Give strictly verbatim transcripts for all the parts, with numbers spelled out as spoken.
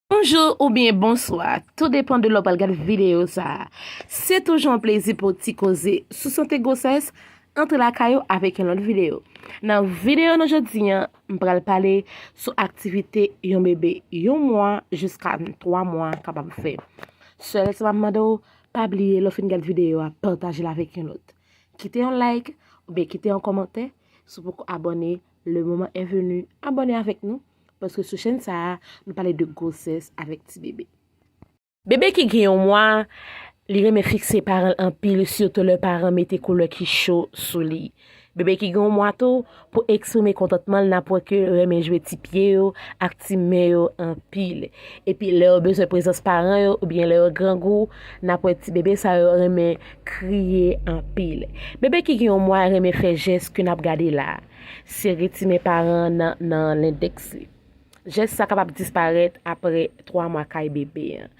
Bonjou oubyen bonswa, tou depann de lè w pral gad videyo sa a. Se toujou yon plezi pou ti koze sou sante gwosès, antre lakay ou avèk yon lòt videyo. Nan videyo nou jodi a, m pral pale sou aktivite yon bebe yon mwa jiska twa mwa kapab fè. Sèl sa m ap mande w, pa bliye lè w fin gad videyo a, pataje l avèk yon lòt. Kite yon like oubyen kite yon kòmantè. Si w poko abòne, le moment est venu, abòne avèk nou, paske sou chèn sa a, nou pale de gwosès avèk ti bebe. Bebe ki gen yon mwa, li renmen fikse paran l anpil, sitou lè paran mete koulè ki cho sou li. Bebe ki gen yon mwa tou, pou eksprime kontantman l, n ap wè ke yo renmen jwe ti pye yo ak ti men yo anpil. Epi lè yo bezwen prezans paran yo oubyen lè yo grangou, n ap wè ti bebe sa yo renmen kriye anpil. Bebe ki gen yon mwa renmen fè jès ke n ap gade la a. Sere ti men paran an nan, nan lendèks li. Jès sa kapab disparèt apre twa mwa kay bebe an.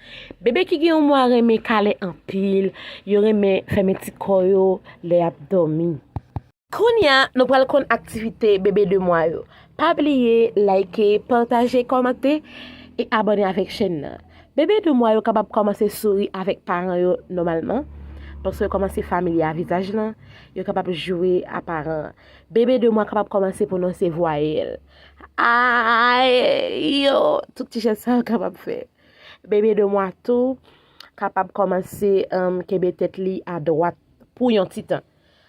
Bebe ki gen yon mwa renmen kale anpil, yo renmen fèmen ti kò yo lè y ap dòmi. Kounye a, nou pral konn aktivite bebe de mwa yo. Pa bliye like, pataje, kòmante e abòne avèk chèn nan. Bebe de mwa yo kapab kòmanse souri avèk paran yo nòmalman, paske yo kòmanse familye a vizaj lan, yo kapab jwe a paran an. Bebe de mwa kapab kòmanse pwononse vwayèl. Ay, yo, tout ti jès sa yo kapab fè. Bebe de mwa tou kapab kòmanse, um, kenbe tèt li adwat pou yon ti tan.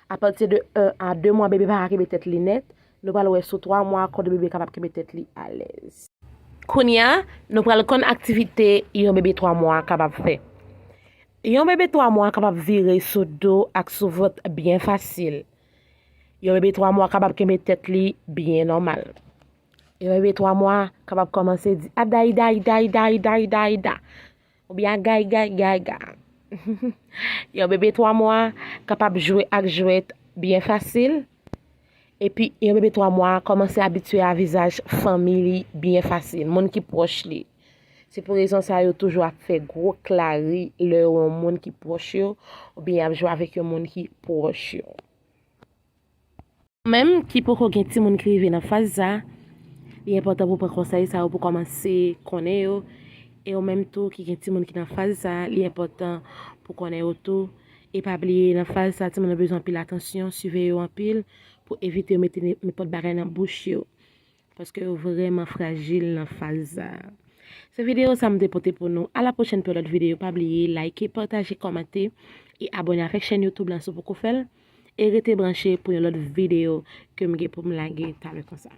Apati de en a de mwa, bebe pa ka kenbe tèt li nèt. Nou pral wè sou twa mwa kote bebe kapab kenbe tèt li alèz. Kounye a, nou pral konn aktivite yon bebe twa mwa kapab fè. Yon bebe twa mwa kapab vire sou do ak sou vant byen fasil. Yon bebe twa mwa kapab kenbe tèt li byen nòmal. Yon bebe twa mwa kapab kòmanse di, "Aday, day, day, day, day, day, da." Oubyen agay, gay, gay, ga. Yon bebe twa mwa kapab jwe ak jwèt byen fasil. Epi, yon bebe twa mwa kòmanse abitye a vizaj fanmi li byen fasil, moun ki pwòch li. Se pou rezon sa yo toujou ap fè gwo klari lè yo wè yon moun ki pwòch yo, oubyen y ap jwe avèk yon moun ki pwòch yo. Ou menm ki poko gen timoun ki rive nan faz sa, li enpòtan pou w pran konsèy sa yo pou kòmanse konnen yo. E ou menm tou ki gen timoun ki nan faz sa, li enpòtan pou konnen yo tou. E pa bliye, nan faz sa, timoun yo bezwen anpil atansyon, siveye yo anpil pou evite yo mete ne-, nenpòt bagay nan bouch yo. Paske yo vrèman frajil nan faz sa. Se videyo sa m te pote pou nou. A la pwochèn pou lòt videyo. Pa bliye like, pataje, kòmante e abòne avèk chèn YouTube lan si w poko fè l. E rete branche pou yon lòt videyo ke m gen pou m lage talè konsa.